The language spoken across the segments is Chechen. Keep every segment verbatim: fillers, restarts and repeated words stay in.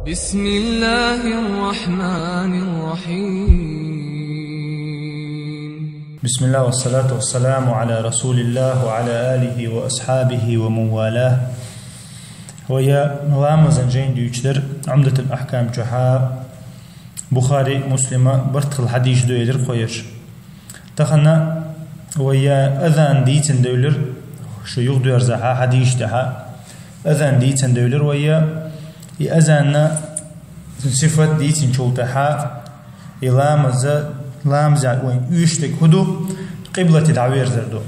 بسم الله الرحمن الرحيم. بسم الله والصلاة والسلام على رسول الله وعلى آله وأصحابه ومن والاه. Вай ламазан жайна дуьйцуш дар Умдатул Ахкам чохь, Бухари, Муслима барт хилла хьадисаш ду элира кхоерш. Тахана вай азан дийцина девлира, шу юхадоьрзахьа хьадисаш тӀехьа. Азан дийцина девлира вай, и азанна сифат дийцинчул тӀехьа, и ламаза, ламаза вайн оьшург хӀун ду, къиблате дӀаверзар ду.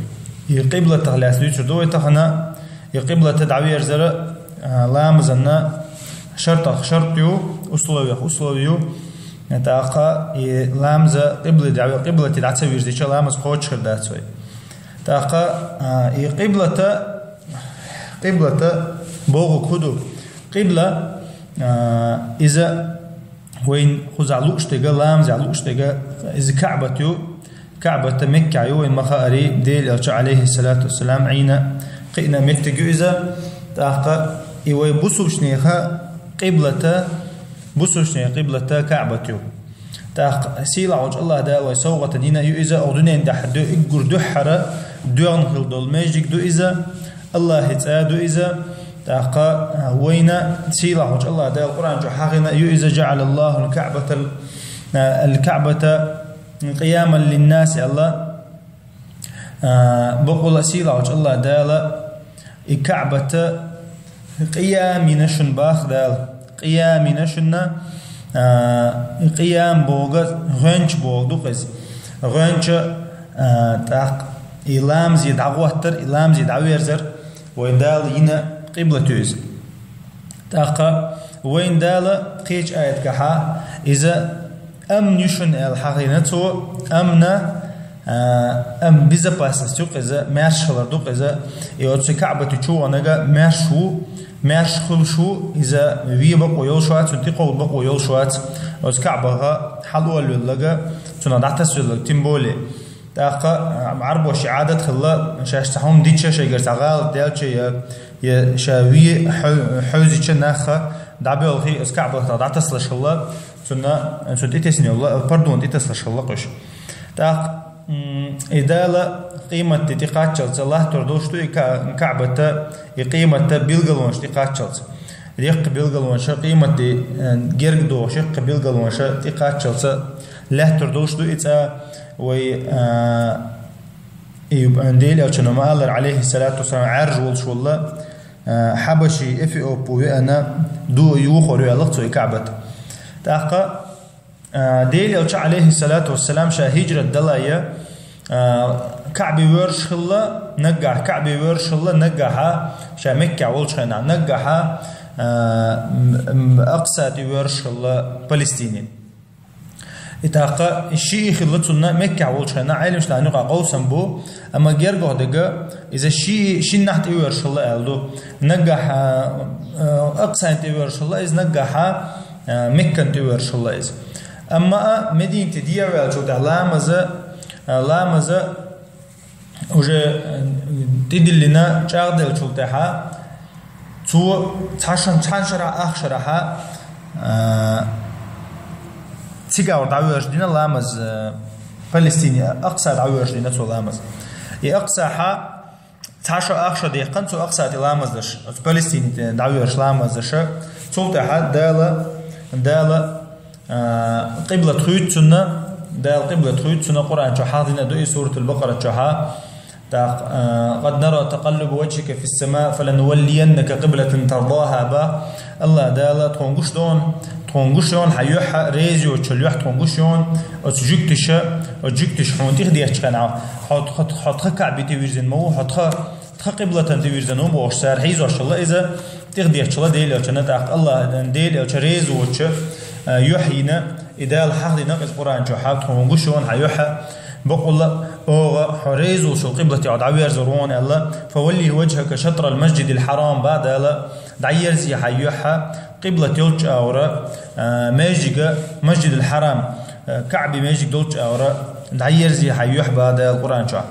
И къиблатах лаьцна дуьйцур ду вай тахана, и къиблате дӀаверзар, а, ламазанна шартах шарт ю, условиях услови ю. ТӀаккха и ламаза къибле дӀа-, къиблате дӀа ца вирзича, ламаз кхочуш хир дац вай. ТӀаккха, а, и къиблата, къиблата бохург хӀун ду? Къибла, а, иза вайн кхузахь лууш дерг, ламазехь лууш дерг, иза Каъбат ю. Каъбата Меккехь ю, вайн ма-хаъара, Делан Элча, алейхиссалату вассалам, Ӏийна кхиъна меттиг ю иза. ТӀаккха и вай бусулбанеха къиблата, бусулбанеха къиблата Каъбат ю. ТӀаккха сийлахь волчу АллахӀ Дала вай совгӀатана йина ю иза, оха дуьнен тӀехь ду-, уггар дуьххьара доьгӀна хилла долу маьждиг ду иза, АллахӀан цӀа ду иза. ТӀаккха, а, вайна сийлахь волчу АллахӀ Дала Къуръан чу хьахийна ю иза: «ЖаӀалаллахул Каъбатал, а, ал-Каъбата къияман линнаси», аьлла. А, бакъволу а сийлахь волчу АллахӀ Дала и Каъбата къиям йина шуна боху Дала. Къиям йина шуна, а, и къиям бохург гӀоьнча бохург ду-кх иза. ГӀоьнча, а, тӀаккха и ламазе дӀагӀоттар, и ламазе дӀаверзар вайн Дала йина къиблат ю иза. ТӀаккха вайн Дала кхечу аятехь иза амн ю шуна аьлла хьахийна цо, амна, а, амн, безопасность ю-кх иза, маьрша хилар ду-кх иза. И оцу Каъбати чу ваханарг маьрша ву, маьрша хуьлуш ву, иза вен бакъо йолуш вац, цунна тӀекховда бакъо йолуш вац. Оцу Каъбаха хьалавоьлларг, цунах дӀатасавелларг, тем более. ТӀаккха, а, Ӏарбошна Ӏадат хилла, шаьш цхьа хӀума дича, шайгара цхьа гӀалат даьлча, я, я ша вен хьо-, хьовзича, нах дӀабоьлхий, оцу Каъбатах дӀатасалаш хилла, цунна, цунна тӀетесна йолу пардон тӀетасалаш хилла-кх уьш. ТӀаккха, м, и Дала къематде тӀекхаччалца латтор долуш ду и Ка-, Каъбата, и къематан билгалонаш тӀекхаччалца. Яккхий билгалонаш, къематде, э, герга догӀуш яккхий билгалонаш тӀекхаччалца латтор долуш ду и цӀа. Вай, а, и Делан Элчано ма-аллара, алейхиссалату вассалам, Ӏаьржа волуш волу, а, хьабаши, эфиопу веана, ду-, юхор ю аьлла-кх цо и Каъбат. ТӀаккха, а, Делан Элча, алейхиссалату вассалам, ша хӀижрат дале, а, Каъбе воьрзуш хилла, наггахь Каъбе воьрзуш хилла, наггахьа, ша Меккехь волчу хенахь, наггахьа, а, м-, м-, Акъса тӀе воьрзуш хилла, Палестине. И тӀаккха шиъ хилла цунна Меккехь волчу хенахь, Ӏеламнаха юкъахь къовсам бу, амма гергахь дерг, иза ши-, шиннахь тӀевоьрзуш хилла аьлла ду. Наггахь, а, а, Акъсана тӀевоьрзуш хилла иза, наггахь, а, Меккана тӀевоьрзуш хилла иза. Амма а Мединате дӀаваьллачул тӀаьхьа ламаза, а, ламаза уже, э, тӀедиллина чӀагӀделлачул тӀаьхьа, цо цхьа шан-, цхьана шарахь, ах шарахь, э, цигахь дӀавоьрзуш дина ламаз, э, Палестине, Акъса дӀавоьрзуш дина цо ламаз. И Акъсахь цхьа шо, ах шо даьккхина цо Акъса тӀе ламаз деш, оцу Палестине тӀе дӀавоьрзуш ламаз деш. Цул тӀаьхьа Дала, Дала а, къиблат хуьйцу цунна, Дала къиблат хуьйцу цунна, Къуръан чохь хьахдина ду и Суратул Бакъара чохь. ТӀаккха, а, «Къад нара такъаллуба ваджхика фис-самаъ, фалануваллияннака къиблатан тардаха», бах. АллахӀ Дала тхуна гуш ду, тхуна гуш ю хьан юьхь, реза йоцучу юьхь тхуна гуш ю, оцу жуьгташа, оцу жуьгташа хьуна тӀехдеттачу хенахь, хьо тха, хьо тха Каъбе тӀевирзина ма ву, хьо тха тха къиблатана тӀевирзина ву бохуш, цара хьийзош хилла иза, тӀехдеттачу хилла Делан Элчана. ТӀаккха АллахӀ, Делан Элча реза воцучу, а, юьхь йина, и Дала хьахдина иза Къуръан чохь, тхуна гуш ю хьан юьхь, бакъволу а, оха хьо реза волчу къиблате дӀаверзор ву хьан аьлла, «Фавалли ваджхака шатрал масджидил хьарам», бах Дала, дӀаерзе хьан юьхь къиблат йолчу агӀора, а, маьждига, Масджидил Хьарам, а, Каъби маьждиг долчу агӀора дӀаерзе хьан юьхь, бах Дала Къуръан чохь.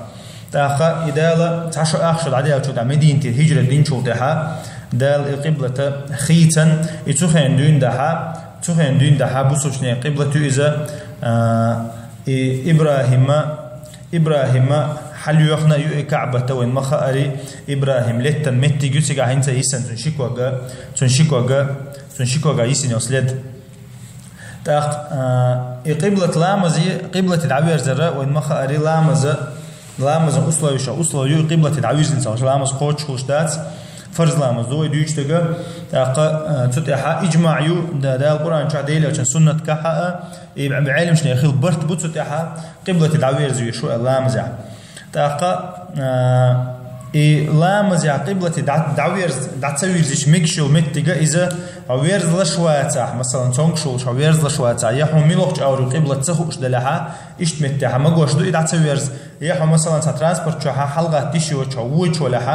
ТӀаккха и Дала цхьа шо ах шо дӀадаьллачул тӀехьа, Мединате хӀижрат динчул тӀехьа, Дала и къиблат хийцина, и цу хенахь дуьйна дахьа, цу хенахь дуьйна дахьа бусалбачеран къиблат ю иза, а, и ИбрахӀима, ИбрахӀима хьалъоьхна ю и КаӀбат, вайна ма хаарий, ИбрахӀим лаьттан меттиг ю, цигахь хӀинца йисина цун ши ког, цун ши ког, цун ши ког йисина йолу след. ТӀаккха, а, и къиблат ламазе, къиблате дӀаверзар, вайна ма хаарий, ламаза, ламазан условиех, условие ю и къиблате дӀавирзина ца хилча, ламаз кхочуш хулаш дац, фарз ламаз ду вай дуьйцуш дерг. ТӀаккха, а, цу тӀехьа иджмаӀ ю, да-, Дала Къуръан чохь, Делан Элчан суннат кхаьхьа а, и бӀе-, бӀе-, Ӏеламчунехь хилла барт бу цу тӀехьа, къиблате дӀаверза везаш ву аьлла ламазехь. ТӀаккха, а, и ламазехь къиблате дӀа-, дӀаверз-, дӀа ца вирзича мегаш йолу меттиг иза, хьо верзалаш вацахь, масалан, цомгуш волуш хьо верзалаш вацахь, я хьуна муьлхачу агӀор ю къиблат ца хууш делахь, иштта меттехь магош ду и дӀа ца верза, я хьо, масалан, цхьа транспорт чохь хьалагӀатта йиш йоцуш хьо воьдуш велахь,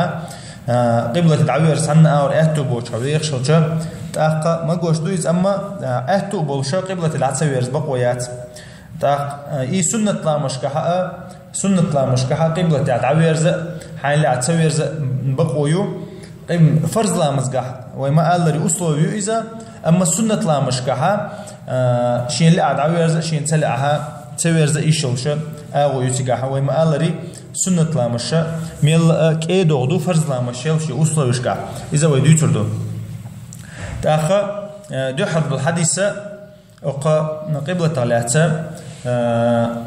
а, къиблате дӀаверза цхьанна агӀор аьтту боцуш хьо вехаш хилча, тӀаккха магош ду иза, амма, а, аьтту а болуш къиблате дӀа ца верза бакъо яц. ТӀаккха, а, и суннат ламазашкахь а, суннат ламазашкахь а къиблатехь дӀаверза, хьайна лаьа ца верза бакъо ю. Къим-, фарз ламазгахь, вай ма-аллара, условие ю иза, амма суннат ламазашкахь, а, шена лаьа дӀаверза, шена ца лаьа ца верза йиш йолуш агӀо ю цигахь, вай ма-аллара, суннат ламазаш мелла а кӀедогӀу ду фарз ламазашел шен условиешкахь. Иза вай дуьйцур ду. ТӀаккха, а, дуьххьара долу хьадис, оцу къиблатах лаьцна, а,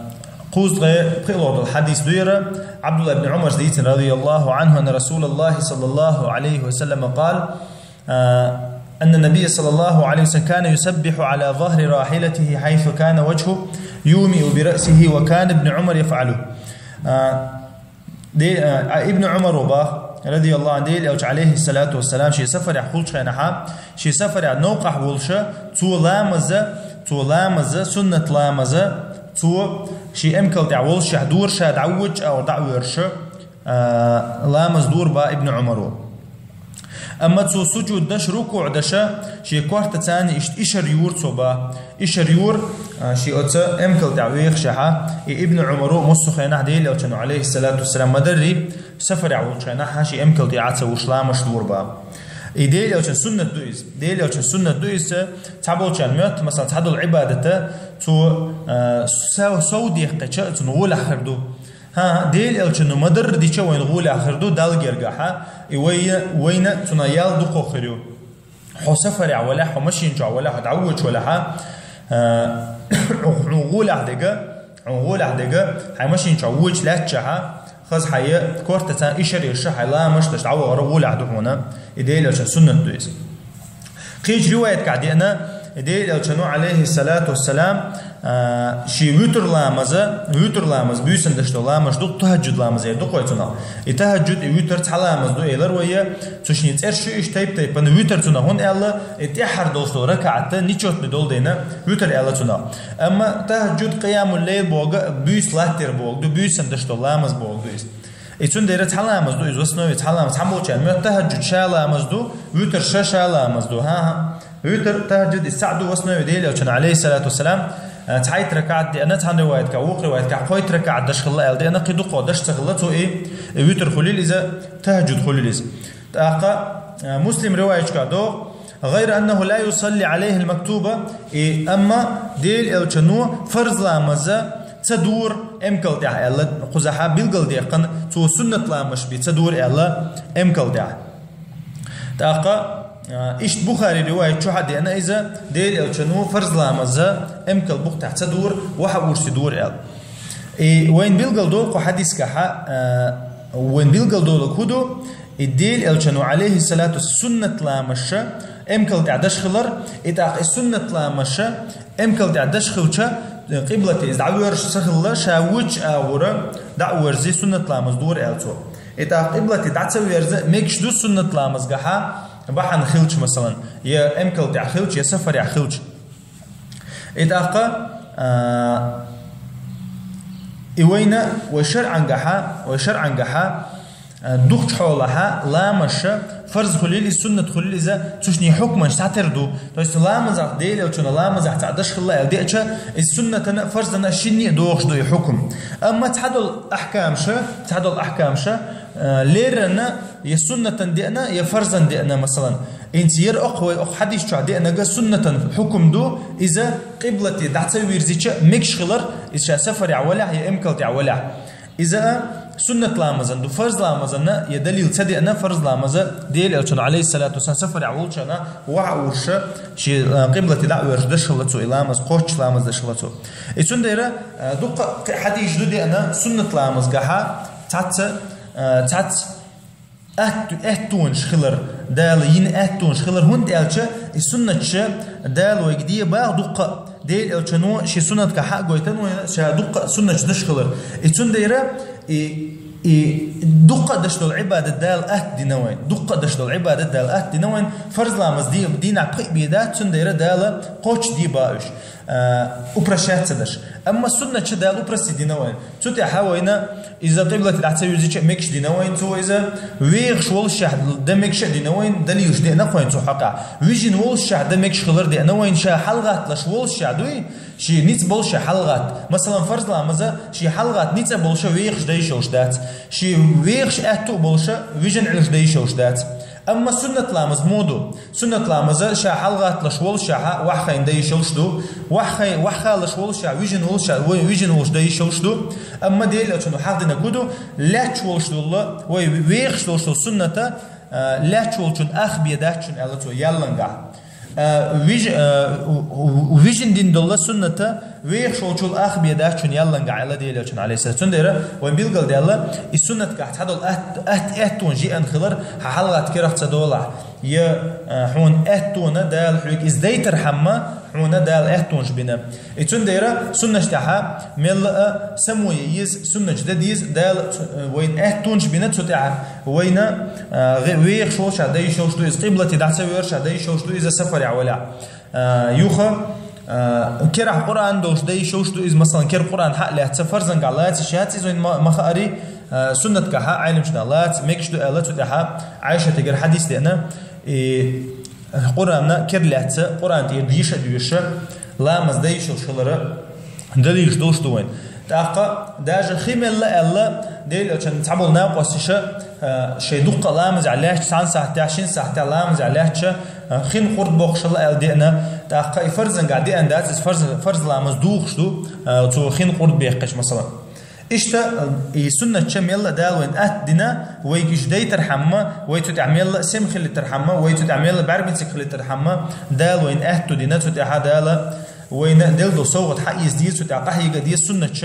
кхузткъе пхоьалгӀа долу хьадис ду хӀара, Ӏабдулла ибн Ӏумарс дийцина, радияллаху Ӏанху, анна Расулаллахи саллаллаху Ӏалайхи ва саллама къала, а, анна Набийя саллаллаху Ӏалайхи ва саллам кана юсаббиху Ӏала захри рахьилатихи хьайсу кана важху, юмиу би раъсихи ва кана ибн Ӏумар яфӀалу. А, Де-, а, Ибн Ӏумара боху, радияллаху Ӏанху, Делан Элча, Ӏалайхиссалату вассалам, шен сафарехь хиллачу хенахь, шен сафарехь новкъахь волуш, цо ламаза, цо ламаза, суннат ламаза, цо шен эмкал тӀехь волушехь дора ша дӀавоьдуш а, дӀа а воьрзуш, а, ламаз дора боху Ибн Ӏумара. Амма цо сужуд деш, рукуӀ деш, шен кортаца иштта ишар йора цо боху. Ишар йора, а, шен оцу эмкал тӀехь вехашехь, и Ибн Ӏумара массо а хенахь Делан Элчано, Ӏалайхиссалату вассалам, ма-дарра, сафарехь волчу хенахь шен эмкал тӀехь Ӏа ца вуш ламазаш дора боху. И Делан Элчан суннат ду иза. Делан Элчан суннат ду иза, цхьаболчарна моьтту, масалан, цхьадолу Ӏибадата цо, а, сов-, сов дехкича, цунна гӀолехь хир ду. ХӀан-хӀа, Делан Элчано ма-дарра дича вайна гӀолехь хир ду Далла гергахь, и вай-, вайна цунах ял дукха хир ю. Хьо сафарехь валахь, хьо машина чохь валахь, хьо дӀавоьдуш валахь, а, хьуна гӀолехь дерг, хьуна гӀолехь дерг, хьайн машина чохь воьдуш лаьтташехь, хаза хьайн кортаца ишар еш, хьайн ламазаш деш дӀавахар гӀолехь ду хьуна, и Делан Элчан суннат ду иза. Кхечу риваятехь деана, Делан Элчано, Ӏалайхиссалату вассалам, а, шен витр ламаза, витр ламаз, буьйсанна деш долу ламазаш ду, тахӀаджуд ламаз эр ду-кх вай цунах. И тахӀаджуд, и витр цхьа ламаз ду элира вай, цу шинна цӀераш ю иштта тайп-тайпана, витр цунах хӀунда аьлла, и тӀаьххьара долуш долу ракаӀат нечётный долу дела, витр аьлла цунах. Амма тахӀаджуд, къиямул-лайл бохург буьйса латтар бохург ду, буьйсанна деш долу ламаз бохург ду иза. И цундела цхьа ламаз ду иза, в основе цхьа ламаз, цхьаболчарна моьтту тахӀаджуд ша ламаз ду, витр ша ша ламаз ду, хӀан-хӀа. Витр, тахӀаджуд иза цхьаъ ду, в основе Делан Элчано, Ӏалайхиссалату вассалам, а, цхьайтта ракаӀат деана, цхьана риваятехь, вукху риваятехь кхойтта ракаӀат деш хилла аьлла деана, кхин дукхах деш ца хилла цо и, и витр хуьлийла иза, тахӀаджуд хуьлийла иза. ТӀаккха, а, Муслим риваятехь догӀу, «Гайра аннаху ла юсалли Ӏалайхил мактуба», и амма Делан Элчано фарз ламаз ца дора эмкал тӀехь аьлла, кхузахь билгалдаьккхина, цо суннат ламазаш бен ца дора аьлла эмкал тӀехь. ТӀаккха, а, иштта Бухари риваят чохь а деана иза, Делан Элчано фарз ламаз эмкал букъ тӀехь ца дора, вахьа урсе дора аьлла. И вайна билгалдолу кху хьадисехь, а, вайна билгалдолург хӀун ду, и Делан Элчано, Ӏалайхиссалату, суннат ламазаш эмкал тӀехь деш хилар, и тӀаккха и суннат ламазаш эмкал тӀехь деш хилча, къиблате иза дӀавоьрзуш ца хилла, ша воьдучу агӀора дӀа а воьрзий, суннат ламаз дора аьлла цо. И тӀаккха къиблате дӀа ца верза мегаш ду суннат ламазгахь, бахьана хилча, масалан, я эмкал тӀехь хилча, я сафарехь хилча. И тӀаккха, а, и вайна, вай шарӀангахь, вай шарӀангахь, Дукхача хьолахьа ламазаш фарз хулил, из суннат хулил, иза цу шинне хьукмаш цхьатера ду. То есть ламазах, Даьла Элчано ламазах цхьа даш хилла аьлла деача, из суннатана, фарзана шинне а догӀуш ду и хьукм. Амма цхьадолу ахькамаш, цхьадолу ахькамаш, э, леррина я суннатан деана, я фарзан деана, масалан. Инца яра окху вай, окху хьадис чохь деанарг суннатан хьукм ду, иза къиблате дӀа ца вирзича мегаш хилар, иза ша сафарехь валахь я эмкал тӀехь валахь. Иза суннат ламазан ду, фарз ламазана я далил ца деана, фарз ламаза Даьла Элчано, алейхиссалату вассалам, сафарехь волчана ваха а вуьйш, шен, а, къиблате дӀа а воьрзуш даш хилла цо, и ламаз кхоччуш ламаз даш хилла цо. И цундела, а, дуккха а кхин хьадисаш ду деана суннат ламазгахьа цхьацца, а, цхьацца аьтту-, аьттонаш хилар, Дала йина аьттонаш хилар, хӀунда аьлча и суннаташ Дала вайга де баха дуккха а, Даьла Элчано шен суннатгахьа а гойтина вайна ша дуккха а суннаташ даш хилар. И цундела и, и дуккха а даш долу Ӏибадат Дала атта дина вайна, дуккха а даш долу Ӏибадат Дала атта дина вайна, фарз ламаз ди-, дийнахь пхиъ бен дац, цундела Дала кхоччуш де баха уьш, а, упрощать ца даш. Амма суннаташ Дала упростить дина вайна. Цу тӀехьа вайна иза къиблате дӀа ца вирзича а мегаш дина вайна цо иза, вехаш волушехь дан мегаш а дина вайна, далилаш деана вайна цу хьокъехь. Вижина волушехь дан мегаш хилар деана вайна, ша хьалагӀатталуш волушехь дуй, шен ницкъ болушехь хьалагӀатта. Масалан, фарз ламаза шен хьалагӀатта ницкъ болуш вехаш дан йиш йолуш дац. Шен вехаш аьтту а болуш, вижина Ӏилуш дан йиш йолуш дац. Амма суннат ламаз муха ду? Суннат ламаза ша хьалагӀатталуш волушехьа ваха хайна дан йиш йолуш ду. Ваха хай-, ваха халуш волушехь, вижина волушехь, вай вижина волуш дан йиш йолуш ду. Амма Даьла Элчано хьахдинарг хӀун ду? Лаьтташ волуш долу, вай вехаш долуш долу сунната, а, лаьтташ волчун ах бен дац шуна аьлла цо яллангахь. А, виж-, а, у-, у-, вижина дина долу сунната вехаш волчул ах бен дац шуна яллангахь аьлла Даьла Элчано, алейхиссалам. Цундела вайн билгалдаьлла, и суннатгахь цхьадолу атт-, атт-, аьттонаш еана хилар, хьан хьалагӀатта керахь ца долахь. Я, а, хьуна аьттонаш Дала хьоьга иза дайтархьама, хьуна Дала аьттонаш бина. И цундела суннаташ тӀехьа мелла а само ян еза, суннаташ дан деза, Дала цу-, вайна аьттонаш бина цу тӀехьа. Вайна, а, гӀе-, вехаш волушехь дан йиш йолуш ду иза, къиблате дӀа ца воьрзушехь дан йиш йолуш ду иза сафарехь валахь. А, юха, а, керахь Къуръан долуш дан йиш йолуш ду иза, масалан, кера Къуръан хьа а лаьцна, фарзангахь лаца йиш яц иза вайна ма-, ма хаарий, а, суннатгахьа Ӏеламчунах лаца мегаш ду аьлла цу тӀехьа Ӏайшатигара хьадис деана. И Къуръанна кера лаьцна, Къуръан тӀера деша а доьшуш, ламаз дан йиш йолуш хилара далилаш долуш ду вайна. ТӀаккха даже хи мелла аьлла, Даьла Элчанан цхьаболу накъосташа, а, шайн дуккха а ламазехь лаьтташ, цхьана сахьтехь, шина сахьтехь ламазехь лаьтташ, а, хин къурд боккхуш хилла аьлла деана, тӀаккха и фарзангахь деана дац, иза фарз, фарз ламаз духуш ду, а, цо хин къурд беккхича, масалан. Иштта, и суннаташ мелла а Дала вайна атта дина, вайга уьш дайтархьама, вай цу тӀехь мелла а сема хилийтархьама, вай цу тӀехь мелла а бӀаьрганциг хилийтархьама, Дала вайна атта дина, цу тӀехьа Дала вайна делла долу совгӀат хьаэца деза, цу тӀехь къахьега а деза суннаташ,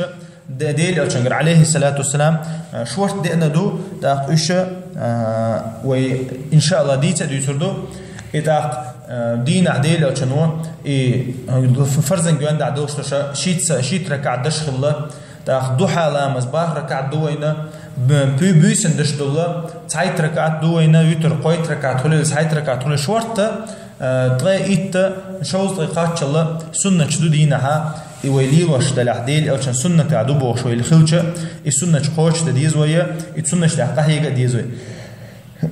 Де-, Даьла Элчангара, алейхиссалату вассалам, а, шорта деана ду, тӀаккха уьш, а, вай, иншааллах, дийца а дуьйцур ду. И тӀаккха, а, дийнахь Даьла Элчано, и, а, ф-, фарзан гондахь долуш долуш шийтта, шийтта ракаӀат даш хилла, тӀаккха духьа ламаз барх ракаӀат ду вайна, б-, буь-, буьйсанна даш долу цхьайтта ракаӀат ду вайна, витр кхойтта ракаӀат хуьлийла, цхьайтта ракаӀат хуьлийла, шорта, а, ткъе итт, шовзткъе кхаччалла суннаташ ду дийнахьа, и вай лелош далахь, Даьла Элчан суннатехь ду бохуш вай хилча, и суннаташ кхочушдан деза вай, и суннаташ тӀехь къахьега а деза вай.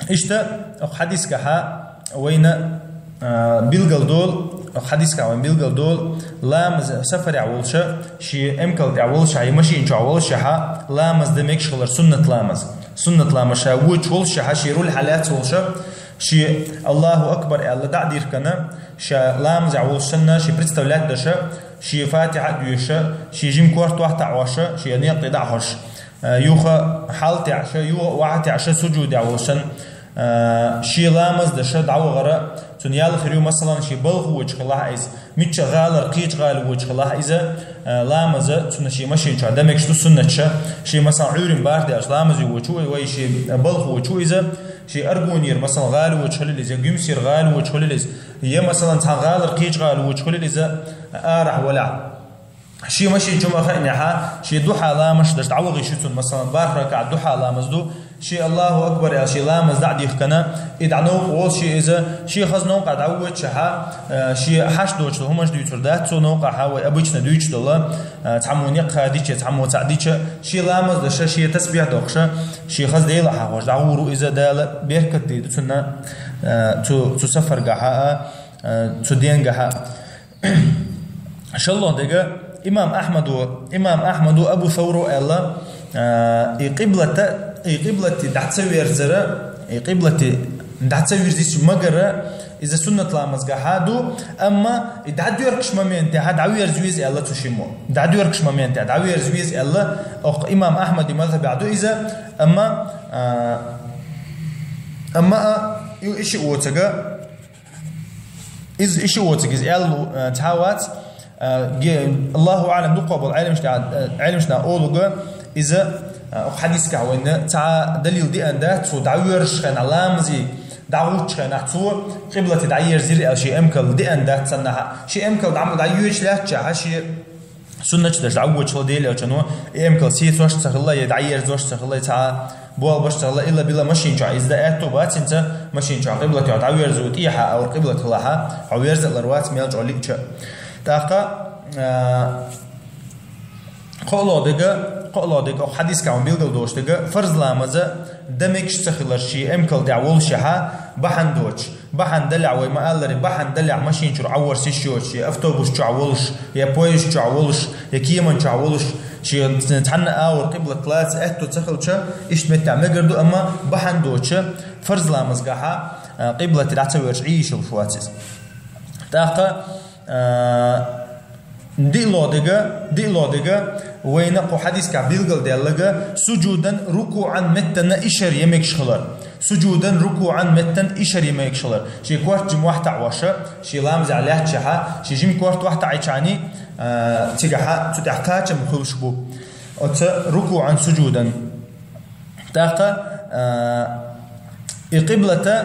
Иштта, окху хьадисгахьа вайна, а, билгал долу, окху хьадисгахь вайна билгал долу, ламаз сафарехь волуша, шен эмкал тӀехь волушехь, я машина чохь волушехьа, ламаз дан мегаш хилар суннат ламаз. Суннат ламаз ша вочу волушехьа, шен руль хьалаьцна волуша, шен «Аллаху акбар» аьлла дӀа а диркана, ша ламазехь волуш санна, шен представлять даша, шен фатихьа а доьша, шен жима корта охьатаӀоша, шен некъа тӀе дӀа а хьош. Э, юха хьал теӀаша, юха ваха теӀаша, сужудехь волуш санна, э, шен ламаз даша дӀавахара, цунна ял хир ю, масалан, шен балха вочу хилахь иза, мичча гӀалара кхечу гӀала вочу хилахь иза, э, ламаза, цунна шен машина чохь дан мегаш ду суннаташа, шен, масалан, Ӏуьйрин барх деӀаш ламазе вочу вай, шен балха вочу иза, шен аргунера, масалан, гӀала вочу хилила иза, гуьмсера гӀала вочу хилила иза, я, масалан, цхьана гӀалара кхечу гӀала вочу хилила иза, арахь валахь. Шен машина чу ма хаъинехьа, шен духьа ламазаш даша дӀавахийша ю цунна, масалан, барх ракаӀат духьа ламаз ду, Ши Аллаху Акбар аьлла, ши ламаз дӀа а дихкана, и дӀа новкъа волу ши иза, ши хаза новкъа дӀавоьдуш хьа, э, ши хьашт доцуш долу хӀуманаш дуьйцур дац, цо новкъа хьа вай обычно дуьйцуш долу, э, цхьаммо некъ хадича, цхьаммо цхьаъ дича, ши ламаз даша, ши тасбихь дохуша, ши хаза Дела хьахош, дӀагӀур ву иза Дала беркат дийр ду цунна, э, цу, цу сафаргахьа а, э, цу денгахьа а. Шаллох дега имам Ахмаду, имам Ахмаду Абу Савру аьлла, а, и къиблата, и къиблати дӀа ца верзара, и къиблати дӀа ца вирзича магара, иза суннат ламазгахьа ду, амма и дӀадоьркаш моменте хьа дӀаверза веза аьлла цу шиммо. ДӀадоьркаш моменте дӀаверза веза аьлла, окх имам Ахмади мазхабехь ду иза, амма, а, амма а, и, и ши оцага, Из, и ши оциг иза аьлла, э, цхьа вац, э, ге-, Аллаху аълам, дукха болу Ӏеламшна, э, Ӏеламшна олуга, иза, э, хьадискахь вайна цхьа далил деана дац, цо дӀавоьрзуш хенахь ламазе, дӀагӀуттуш хенахь цо къиблате дӀаерзира аьлла ши эмкал деана дац санна хьа. Ши эмкал дӀа-, дӀайоьдуш лаьттача хьа ши Суннаташ даш дӀавоьдуш хила Дела элчано, и эмкал сецош ца хилла, я дӀаерзош ца хилла, я цхьа болбаш ца хилла, илла билла машин чохь иза дан аьтту бац, хӀинца машин чохь къиблат йохь дӀаверзу, тӀехьа аур къиблат хилахьа, хьо верза а лар вац, мел чӀо лиъча. ТӀаккха, а, кхоалгӀа дега, кхоалгӀа дега, окх хьадискахь ма билгал долуш дега, фарз ламаза дан мегаш ца хилар ши эмкал тӀехь волушехьа, бахьана доцуш. Бахьана далехь вай ма-алларе, бахьана далехь машин чуьра Ӏаворсиш йоцуш, я автобус чохь волуш, я поезд чохь волуш, я кеман чохь волуш, шен цхьанна агӀор къиблат лаца аьтту ца хилча, иштта меттехь мегар ду, амма бахьана доцуча фарз ламазгахьа, а, къиблате дӀа ца воьрзуш Ӏийшалуш вац иза. ТӀаккха, а, ДиълагӀа дега, диълагӀа дега, вайна кху хьадискахь билгалдаьллага, суджудан, рукугӀан меттана ишар я мегаш хилар. Суджудан, рукугӀан меттана ишар я мегаш хилар. Шен корта жима вахьтаӀ ваша, шен ламазехь лаьттачахьа, шен жима корта вахьтаӀ Ӏичхьани, а, цигахьа, цу тӀехь кхачам хуьлуш бу. Оца рукугӀан суджудан. ТӀаккха, а, и къиблата,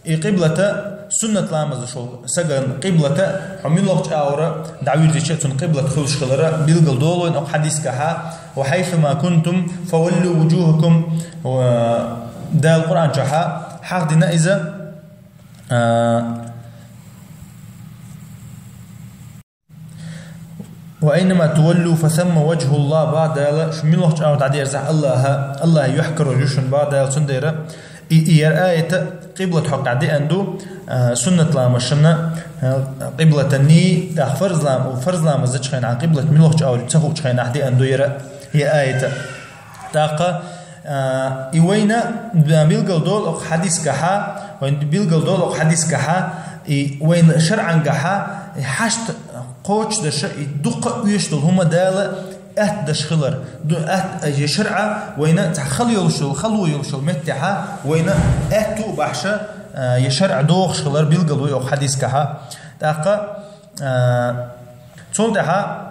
и къиблата, суннат ламаза шул саган къиблата, хьо муьлхачу агӀора дӀавирзича, цунна къиблат хуьлуш хилара билгал долу вайн окх хьадискахьа, «Ва хьайсума кунтум, фаваллу вуджухакум», ва Дала Къуръан чохьа хьахдина иза, а, «Ва айнама туваллу, фа самма ваджхуллах», бах Дала, шу муьлхачу агӀор дӀадерзахь Аллаха, Аллаха юьхькаро ю шуна, бах Дала, цундела и, и яр аята къиблат хьокъехь деана ду, а, суннат ламазашна, а, къиблатанний, тӀаккха фарз лам-, фарз ламаз дечу хенахь къиблат муьлхачу агӀор ца хуучу хенахь деана ду яра, я аята. ТӀаккха, а, и вайна билгал долу окх хьадискахьа, вайна билгал долу окх хьадискахьа, и вайна шарӀангахьа, и хьашт кхочушдаша, и дуккха а оьшуш долу хӀума Дала аьтту даш хилар. Ду-, аьтт-, я шарӀа вайна цхьа хала йолуш йолу, хало йолуш йолу меттехьа, вайна аьтту а бахьаша, а, я шарӀа дохуш хилар билгал вай окх хьадискахьа. ТӀаккха, а, цул тӀаьхьа,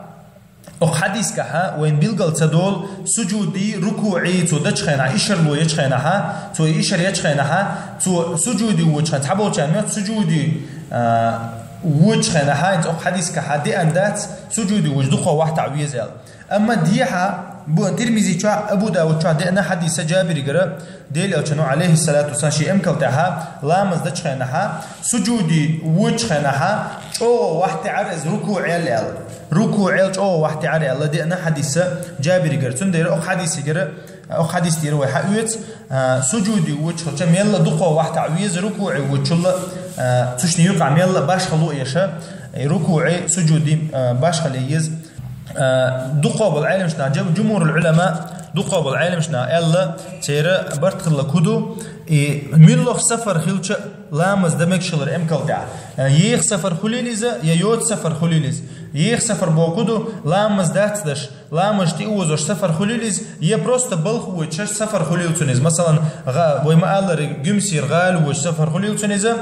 Окх хьадискахьа вайн билгал ца долу, суджуди, рукуӀи цо дечу хенахь, ишарло ечу хенахьа, цо ишар ечу хенахьа, цо суджуди вочу хенахь, цхьаболчарна моьтту суджуди, а, вочу хенахьа, хӀинца окх хьадискахьа деана дац, суджуди вочу дукха вахьтаӀ веза аьлла. Амма дехьа, бу Тирмизи чохь, Абу Давуд чохь деана хьадиса Джабиригара, Дела элчано, алейхиссалату вассалам, шен эмкал тӀехьа, ламаз дечу хенахьа, суджуди вочу хенахьа, чӀогӀа вахьтаӀара иза рукуӀел аьлла. РукуӀел чӀогӀа вахьтаӀара аьлла, деана хьадиса Джабиригара. Цундела окх хьадисигара, окх хьадис тӀера вай хьаоьцу, а, суджуди вочу хилча, мелла дукха вахьтаӀ веза, рукуӀе вочулла, а, цушни юкъахь мелла башхало а еша, и рукуӀе, суджуди, а, башхале еза. А, дукха болу Ӏеламшна, джам-, джумурул Ӏулама, дукха болу Ӏеламшна аьлла, церан барт хилла кху ду, и муьлхха сафар хилча ламаз дан мегаш хилар эмкал тӀехь. А, еха сафар хуьлийла иза, я йоца сафар хуьлийла иза. Еха сафар боху ду, ламаз дац даш, ламаз тӀе озош сафар хуьлийла иза, я просто балха вочуш сафар хуьлийла цунна иза. Масалан, гӀа-, вай ма-аллара, Гуьмсера гӀала вочуш сафар хуьлийла цунна иза,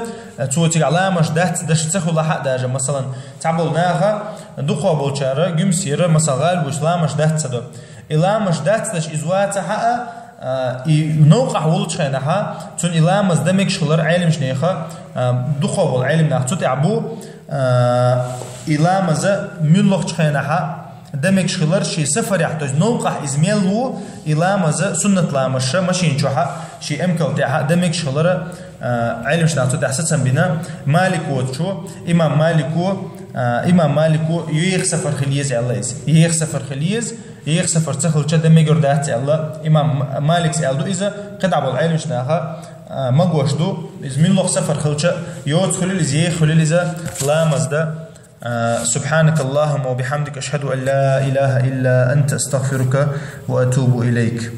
цо цигахь ламаз дац даш ца хуьлахьа а даже, масалан, цхьаболу наха, дукха болчара, Гуьмсера, масал, гӀала вуьш ламаз дац ца до. И ламаз дац даш иза вацахьа а, а, и новкъахь волчу хенахьа, цунна и ламаз дан мегаш хилар Ӏеламшнеха, а, дукха болу Ӏелам нах цу тӀехь бу, а, и ламаза муьлххачу хенахьа, дан мегаш хилар ший сафарехь, то есть новкъахь иза мел ву, и ламаз, суннат ламаз ша машин чохьа, ший эмкал тӀехьа дан мегаш хилар, а, Ӏелимаш наха цу тӀехь сацам бина. Малик воцучу, имам Малико, а, имам Малико еха сафар хила еза аьлла иза. Еха сафар хила еза, еха сафар ца хилча дан мегар дац аьлла. Имам Маликс аьлла ду иза, кхидӀа болу Ӏелимаш наха, а, магош ду, иза муьлхха сафар хилча, йоцу хуьлил иза, еха хуьлил иза, ламаз дан. آه، سبحانك اللهم وبحمدك، أشهد أن لا إله إلا أنت، أستغفرك وأتوب إليك.